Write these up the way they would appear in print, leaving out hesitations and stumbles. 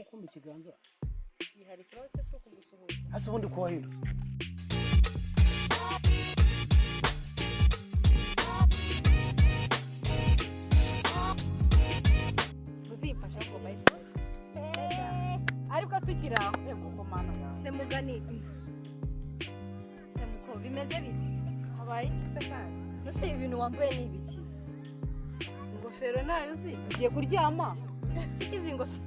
Ukumva ikiganza. Hari ikibazo se? Si ukugusuhuza? Hasi ubundi ko wahindutse. Uzimfasha ngo bayise, ariko tukiri aho, yego ko mana yawe. Semugani, semuko, bimeze bite? Habaye iki se kandi? Nuse ibi bintu wambaye ni ibiki? Ingofero nayo uzi, ugiye kuryama. Siko izi ngofero,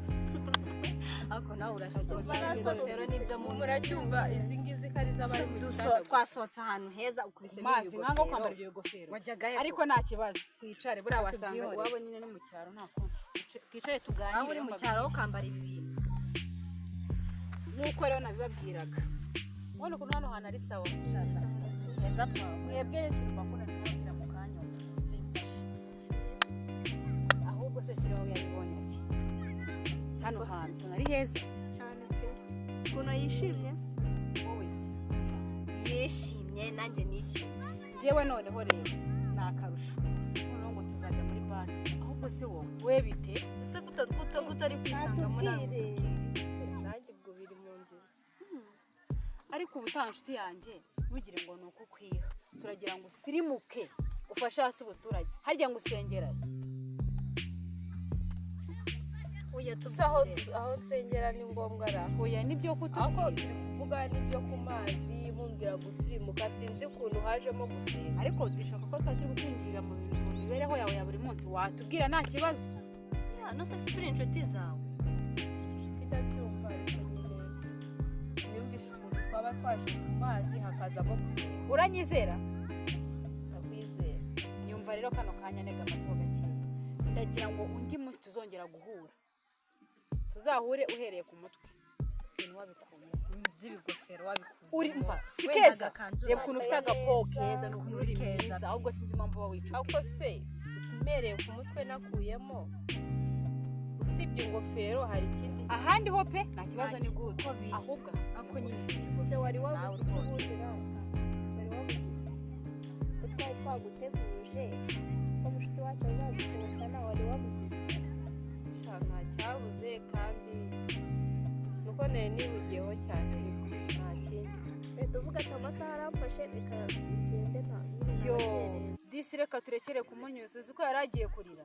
ariko nawe urashaka ingofero n'ibyo mu Muracyumva izi ngizi ko ari iz'abari mu Duso gitanda gusa. Twasohotse ahantu heza, ukubisemo Mazi nkanga ibigofero. kwambara ibyo bigofero. Wajyaga he? Ariko nta kibazo, twicare, buriya wasanga Tubyihorere. iwabo nyine no mu cyaro nta kundi. Twicare tuganire. Aho uri mu cyaro ukambara ibi bintu? Nk'uko rero nabibabwiraga, ubona ukuntu hano hantu ari sawa. Heza twawe. Mwebwe rero turi bakunda kubabwira mu kanya zimfashe. Ahubwo se shyiraho yabibonye ati hano hantu ukuntu ari heza? Cyane pe, ukuntu yishimye se. Wowe se? Yishimye, nanjye nishimye. Njyewe noneho rero ni akarusho, noneho ngo tuzajya muri banki. Ahubwo se wowe we bite? Ese guto guto guto ari kwisangamo nawe? Natubwire. Nanjye ubwo biri mu nzira. Ariko ubutaha, inshuti yanjye, ntugire ngo ni uko ukwiha, turagira ngo usirimuke ufashe hasi ubuturage. Harya ngo usengera? Oya. Gusa aho Tubwire. aho nsengera ni ngombwa ra? Oya, nibyo Aho kutubwira. turi kuvuga n'ibyo ku mazi, mumbwira gusirimuka, sinzi ukuntu hajemo gusenga. Ariko dushaka ko twaba turi kukwinjirira mu bintu, mu mibereho yawe ya buri munsi, watubwira nta kibazo. Ya, nuse si turi inshuti zawe? Inshuti ndabyumva, ariko nyine siniyumvisha ukuntu twaba twaje ku mazi hakazamo gusenga. Uranyizera? Ndakwizera. Nyumva rero, kano kanya ntega amatwi ho gakeya. Ndagira ngo undi munsi tuzongera guhura, tuzahure uhereye ku mutwe ibintu wabikuye By'ibigofero wabikuye. Uri mva si Wenda keza. agakanzu. Reba ukuntu ufite agapo keza n'ukuntu uri Keza. mwiza. Ahubwo sinzi impamvu uba Ariko wicupiza. se mpereye ku mutwe nakuyemo, usibye ingofero hari ikindi? Ahandi ho pe nta kibazo, ni good. Uko biri. Ahubwo Ako nyine iki Se kigofero wari nawe wabuze icyo rwose. ubundi nawe wari wabuze ko twari twaguteguje ko mushuti wacu azagusohokana? Wari wabuze? Sha, nta cyabuze, kandi nuko nari nihugiyeho cyane, nta kindi. Leta uvuga ati amasaha aramfashe, reka ngende, nta nyine Yo. ntabakereza. Disi, reka turekere kumunyuza. Uzi ko yari agiye kurira?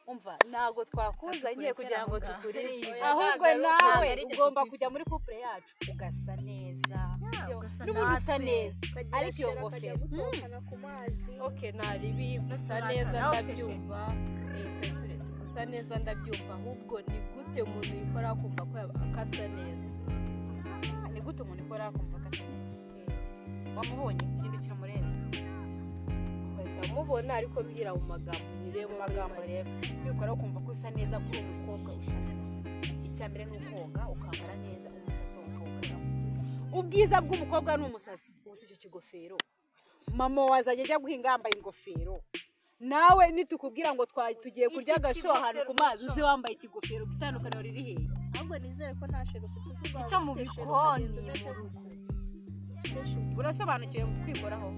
Umva, ntabwo twakuzanye kugira ngo tukurize. Oya, Ahubwo ntabwo ari nawe ntabwo ari icyo ugomba tukwifuza. kujya muri couple yacu ugasa neza. Ya, ugasa N'ubundi usa natwe. neza. Ukagira Ariko iyo shera akajya ngofero gusohokana ku mazi. Ok, nta ribi, gusa Nusurata, neza nawe ufite. ndabyumva. Twari turetse gusa neza, ndabyumva. Ahubwo ni gute umuntu yikora akumva ko akasa neza? Ni gute umuntu ikora akumva ko asa neza? Wamubonye? Hindukira umurebe. Ndamubona, ariko mbwira mu magambo nyuremo. Mu magambo rero, kwikora ukumva ko usa neza, kuri umukobwa usa neza, icya mbere ni ukoga, ukambara neza, umusatsi wawe ukawukoraho. Ubwiza bw'umukobwa ni umusatsi. Ubu si icyo kigofero, mama wazajya ajya guhinga yambaye ingofero? Nawe nitukubwira ngo tugiye kurya Iki agasho ahantu ku mazi, kigofero. uze wambaye ikigofero, itandukaniro riri hehe? Ahubwo nizere ko nta chéri ufite, uzi ubwo Icyo waba mu ufite chéri bikoni, ukagenda umeze mu rugo. gutya. Ufite chéri. Urasobanukiwe mu kwikoraho?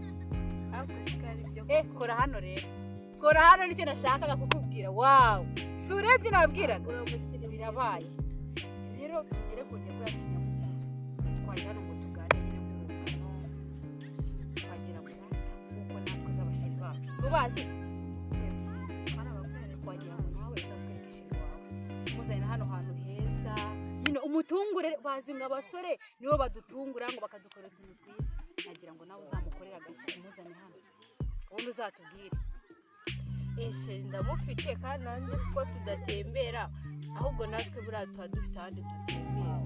Ariko siko ari byo. Eh, kora hano rero, kora hano, nicyo nashakaga kukubwira. Wawu, si urebye nabwiraga. Uramusirimu. Birabaye rero, tugere ku ntego yacu nyamukuru. Twaje hano ngo tuganire nyine nk'urungano, twagira ngo kuko natwe z'abachéri bacu si ubazi, twagira ngo nawe uzakwereke chéri wawe, umuzane na hano hantu heza nyine, umutungure. Bazi ngo abasore nibo badutungura, ngo bakadukorera utuntu twiza. Nagira ngo nawe uzamukorere agashya, umuzane hano, ubundi uzatubwire. Chéri ndamufite, kandi nanjye siko tudatembera. Ahubwo natwe buriya tuba dufite ahandi dutembera.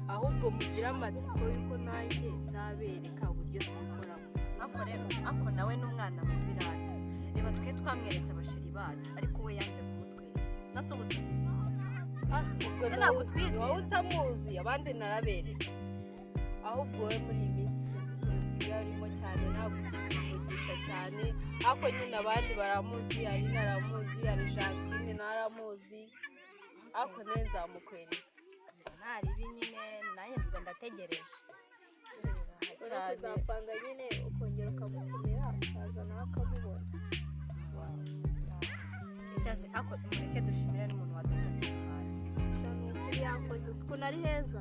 Ahubwo mugire amatsiko y'uko nanjye nzabereka uburyo tubikoramo. Ako rero, ako nawe n'umwana mu birata. Reba, twe twamweretse abachéri bacu, ariko we yanze kumutwereka. Nase ubu tuzize iki? Ah, ubwo Se ntabwo twizera. Wowe utamuzi, abandi narabereka. Ahubwo wowe muri iyi minsi sinzi ukuntu usigaye urimo cyane, ntabwo ukikuvugisha cyane. Ariko nyine abandi baramuzi, Aline aramuzi, Argentine ntaramuzi, ariko nawe nzamukwereka. Nta ribi nyine, nanjye ubwo ndategereje. Uri kuzapanga nyine ukongera ukamutumira, akaza nawe akamubona. Cyase ako mureke dushimire n'umuntu watuzaniye ahantu. Gusa ni ukuri yakoze. Ukuntu ari heza,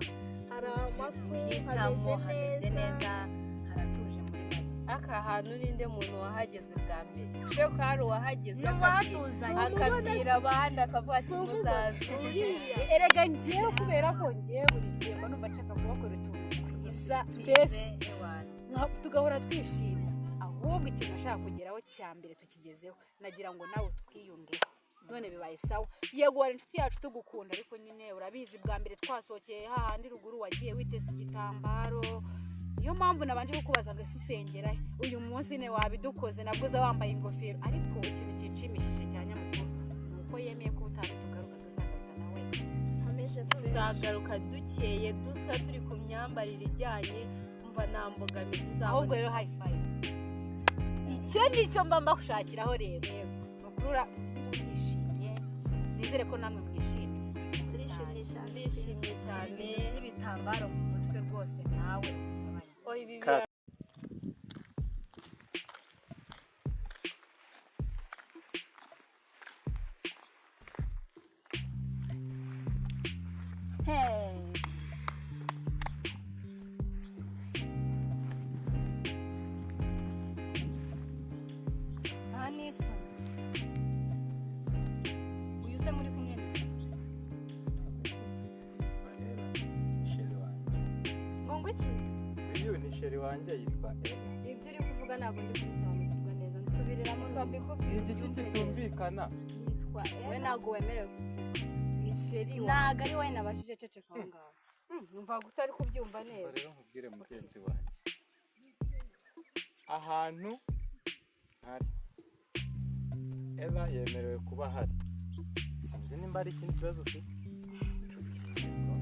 hari amafu, Guhitamo, hameze hameze neza. neza, haratuje muri make. Aka hantu ninde muntu wahageze bwa mbere? Ushobora kuba hari uwahageze Ni uwahatuzanye. akabwira abandi, akavuga ati muzaze. Uriya. Erega ngewe, kubera ko ngewe buri gihe mba numva nshaka kubakora utuntu twiza, mbese tugahora twishimye. Ahubwo ikintu nashaka kugeraho cya mbere tukigezeho, nagira ngo nawe twiyungeho. None bibaye sawa. Yego, wari inshuti yacu, tugukunda, ariko nyine urabizi, bwa mbere twasohokeye hahandi ruguru wagiye witeze igitambaro. Niyo mpamvu nabanje kukubaza ngo ese usengera he? Uyu munsi ne wabidukoze, nabwo uza wambaye ingofero. Ariko ikintu kinshimishije cya nyamukuru ni uko yemeye ko ubutaha tugaruka, tuzagaruka nawe. Hameze fresh. Tuzagaruka dukeye, dusa, turi ku myambarire ijyanye. Mva, nta mbogamizi Ahubwo izaboneka. rero high five, icyo nicyo mba mbagushakiraho rero. Ni ukuri ndishimye, nizere ko namwe mwishimye. Turishimye cyane. Ndishimye cyane. Ibintu by'ibitambaro mu mutwe rwose nawe ugabanye. Oya, ibi Hey. Nta n'isoni. Uyu se muri kumwe ni? Chéri wanjye. Ngo iki? Uyu ni chéri wanjye, yitwa Ella. Ibyo uri kuvuga ntabwo ndi kubisobanukirwa neza. Nsubiriramo numve. Mbikubwira. Ni igiki kitumvikana? Yitwa We Ella. ntabwo wemerewe kuvuga. Ni chéri wawe. Ntabwo ari wowe nabajije, ceceka aho ngaho. Numva utari kubyumva Umva neza. rero nkubwire mugenzi wanjye, ahantu ntari, Ella yemerewe kuba ahari. Sinzi nimba hari ikindi kibazo ufite, tubwire bro.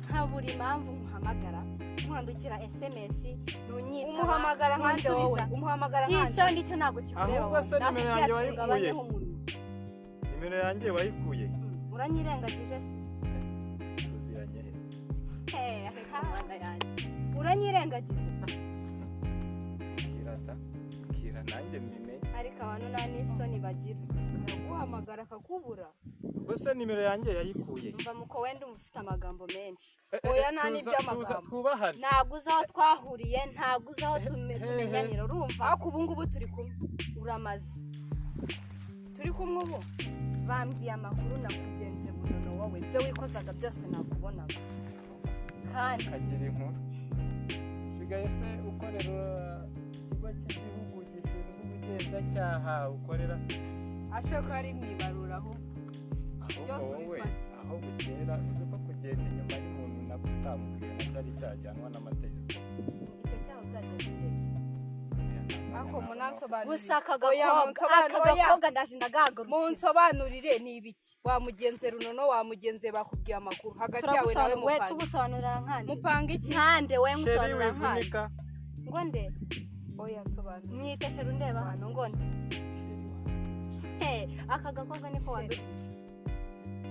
Nkabura impamvu nkuhamagara, nkwandikira SMS, ntunyitaba. Umuhamagara nkande wowe? Ntunsubiza. Umuhamagara nkande? Icyo nicyo ntabwo kikureba Ahubwo wowe. se nimero Nakubwiye yanjye ati wayikuye? ugabanyeho umunwa. Nimero yanjye wayikuye? Uranyirengagije se? Tuziranye he? Hey, ariko Mana yanjye, uranyirengagije. Mbwira da, mbwira nanjye mbimenye. Ariko abantu nta n'isoni bagira. Araguhamagara akakubura. Ubwo se nimero yanjye yayikuye? Umva muko, wenda umva ufite amagambo menshi. Oya, nta n'iby'amagambo. Twubahane. Ntabwo uzi aho twahuriye, ntabwo uzi aho He, he. tumenyanira, urumva? Ariko ubu ngubu turi kumwe. Uramaze. Turi kumwe ubu. Bambwiye amakuru, nakugenze bunono wowe, ibyo wikozaga byose nakubonaga kandi. Kagira inkuru. Usigaye se ukorera ikigo cy'igihugu gishinzwe ubugenzacyaha, ukorera? Ashobora kuba ari mu ibarura ahubwo. Ahubwo Byose wowe ubifata. aho bukera, uzi ko kugenda inyuma y'umuntu nabwo utamubwiye nabyo ari icyaha gihanwa n'amategeko? Icyo cyaha uzajya kundega. Ariko munansobanurire. Gusa aka Oya, gakobwa, aka oya. gakobwa ndaje ndagahagurukira. Munsobanurire, ni ibiki? Wamugenze runono, wamugenze, bakubwiye amakuru hagati yawe nawe. Turagusobanurira we? Mupanga Tugusobanurira nkande? Mupanga iki? Nkande we? Chéri, Nkusobanurira nkande? wivunika. Ngo nde? Oya, nsobanurire. Mwite chéri undeba hano, ngo nde? Chéri wanjye. Hey, aka gakobwa niko wadutije.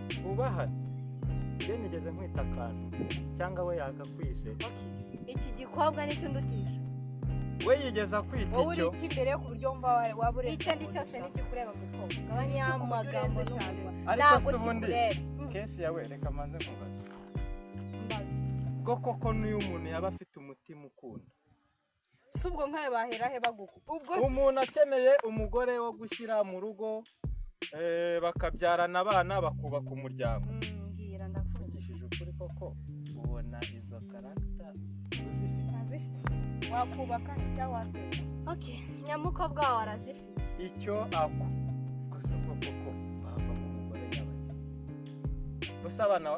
Twubahane. Njye nigeze nkwita akantu cyangwa we yakakwise? Okay. Iki gikobwa nicyo ndutisha. We yigeze akwita Wowe uri icyo? iki imbere ku buryo wumva waba urenze Icyo ndi cyose umuntu? ntikikureba mukobwa, gabanya Iki ku buryo amagambo urenze cyane. n'umunwa. Ariko Ntabwo se ubundi kikureba. kesi yawe, reka manze nkubaze. Mbaza. Bwo koko n'uyu muntu yaba afite umutima ukunda? Si ubwo nkawe bahera he baguku ubwo se? Umuntu akeneye umugore wo gushyira mu rugo, bakabyarana abana, bakubaka umuryango. Mbwira, ndakumva. Uvugishije ukuri, koko ubona izo caractère uzifite? Ntazifite. Wakubaka cyangwa wasenga? Okay, nyamukobwa wawe arazifite. Icyo ako gusa, ubwo koko bavamo umugore nyabaki? Gusa abana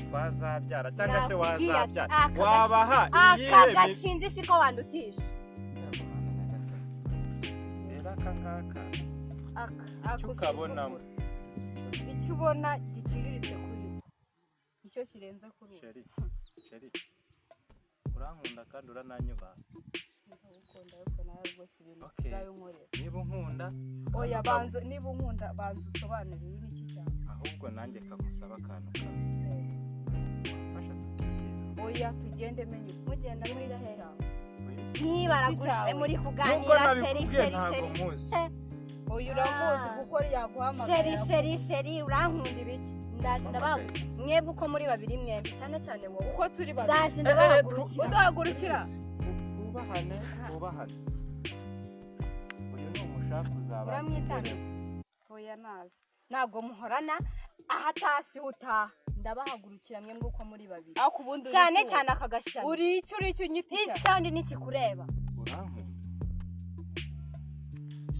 twazabyara cyangwa se Nakubwiye ati, wazabyara, aka wabaha aka iyihe gashinzi siko wandutisha. Yego, Mana nyagasani. Rero aka ngaka Aka icyo ukabonamo? Icyo ubona giciriritse kuri we nicyo kirenze kuri we. Chéri, chéri, urankunda kandi urananyubaha. Ndagukunda, ariko nawe rwose ibintu Okay. usigaye unkorera. Niba unkunda Oya. kandi Banza, niba unkunda, banza usobanurire n'iki cyane. Ahubwo nanjye kamusaba akantu kamwe, wamfasha tukigenda? Oya, tugende menye Mugenda muri mujya iki he? cyane. Uyu Niba Iki aragushe cyawe. muri Nkuko kuganira chéri nabikubwiye, chéri ntabwo chéri. muzi. Eh. Uyu uramuzi kuko yaguhamagara. Chéri, chéri, chéri, urankunda ibiki? Ndaje ndabaha mwebwe uko muri babiri, mwembi, cyane cyane wowe. Uko turi babiri? Ndaje ndabahagurukira. Uduhagurukira? Twubahane, twubahane. Uyu ni umushaka uzaba. Uramwitambitse? Oya, nazi. Ntabwo muhorana aho atasi utaha. Ndabahagurukira mwebwe uko muri babiri. Ariko ubundi uri Cyane iki? cyane aka gashyano. Uri iki? Uri iki unyitisha? Icyandi ntikikureba. Urankunda?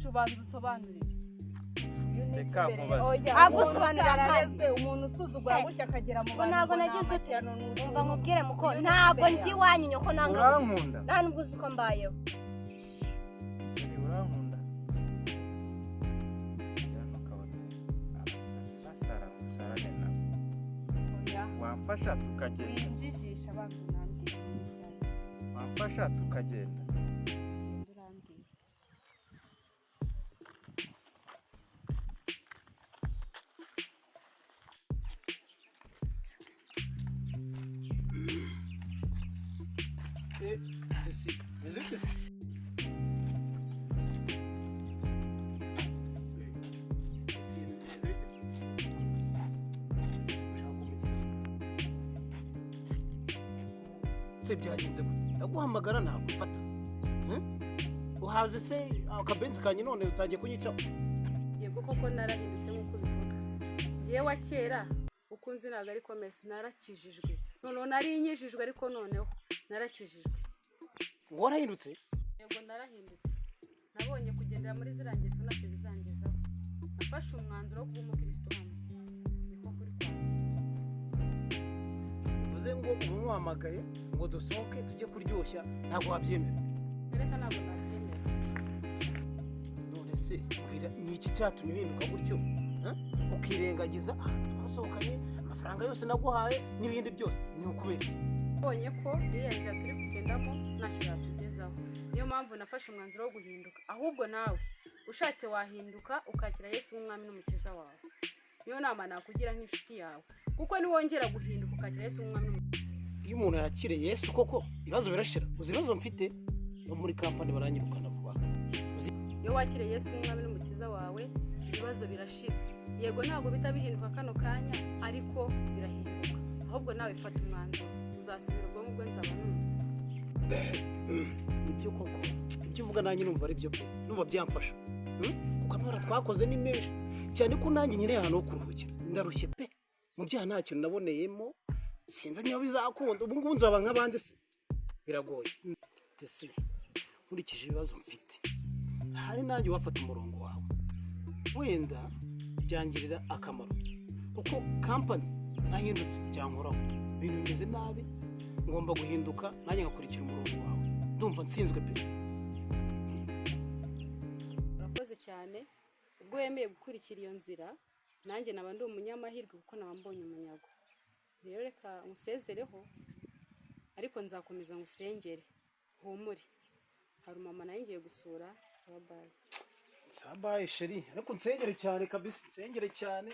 Shubanza unsobanurire. Uyu ni Reka iki imbere? nkubaze. Oya, Agusobanurira. umuntu utararezwe, umuntu usuzugura gutya akagera mu Ngo bantu, ntabwo ngo ni nagize ute? amashyano, ni utuntu. Umva nkubwire muko, Uyu ni ntabwo imbere njya yawe. iwanyu, nyoko nanga. Urankunda? Nta nubwo uzi uko mbayeho. Chéri, urankunda? Kugira ngo ukabone abasazi basara ngo usarane nabo. Oya, Wamfasha tukagenda? winjijisha abantu, nambwira ibintu byanjye. Wamfasha tukagenda? Ugenda urambwira. Tesi, meze bite se? Tesi, meze bite se? Ushaka kumenya? Se byagenze gute? Ndaguhamagara ntabwo mfata. Uhaze se akabenzi kanjye none utangiye kunyicaho? Yego koko narahindutse nk'uko ubivuga. Ngewe wa kera uko nzi ntabwo ariko mesi, narakijijwe. Noneho nari nkijijwe, ariko noneho narakijijwe. Ngo warahindutse? Yego, narahindutse. Nabonye kugendera muri ziriya ngeso ntacyo bizangezaho. Nafashe umwanzuro wo kuba umukristo hano, niko kuri kwanjye. Bivuze ngo ubu muhamagaye ngo dusohoke tujye kuryoshya ntabwo wabyemera? Reka, ntabwo nabyemera. None se mbwira, ni iki cyatumye uhinduka gutyo? Ha? Ukirengagiza ahantu twasohokanye, amafaranga yose naguhaye n'ibindi byose, ni ukubera iki? Mbonye ko iriya nzira turi kugendamo ntacyo yatugezaho, niyo mpamvu nafashe umwanzuro wo guhinduka. Ahubwo nawe ushatse wahinduka, ukakira Yesu nk'umwami n'umukiza wawe. Niyo nama nakugira nk'inshuti yawe, kuko niwongera guhinduka ukakira Yesu nk'umwami n'umukiza. Iyo umuntu yakiriye Yesu koko ibibazo birashira. Uzi ibibazo mfite no muri kampani? Baranyirukana vuba. Iyo wakiriye Yesu nk'umwami n'umukiza wawe, ibibazo birashira. Yego, ntabwo bihita bihinduka kano kanya, ariko birahinduka. Ahubwo nawe fata umwanzuro, tuzasubira ubwo ngubwo, nzaba numva. Ibyo koko ibyo uvuga nanjye numva ari byo pe, numva byamfasha. Kuko amabara twakoze ni menshi cyane, ko nanjye nkeneye ahantu ho kuruhukira. Ndarushye pe, mu byaha nta kintu naboneyemo. Sinzi niba bizakunda. Ubu ngubu nzaba nk'abandi se? Biragoye. Ndetse nkurikije ibibazo mfite, hari nanjye wafata umurongo wawe, wenda byangirira akamaro, kuko kampani ntahindutse byankoraho. Ibintu bimeze nabi, ngomba guhinduka nanjye ngakurikira umurongo wawe. Ndumva nsinzwe pe. Urakoze cyane. Ubwo wemeye gukurikira iyo nzira, nanjye naba ndi umunyamahirwe, kuko naba mbonye umunyago. Rero reka nkusezereho, ariko nzakomeza ngusengere, humure. Hari umumama nawe ngiye gusura. Sawa, bye. Sabaye chéri, ariko nsengere cyane kabisa, nsengere cyane.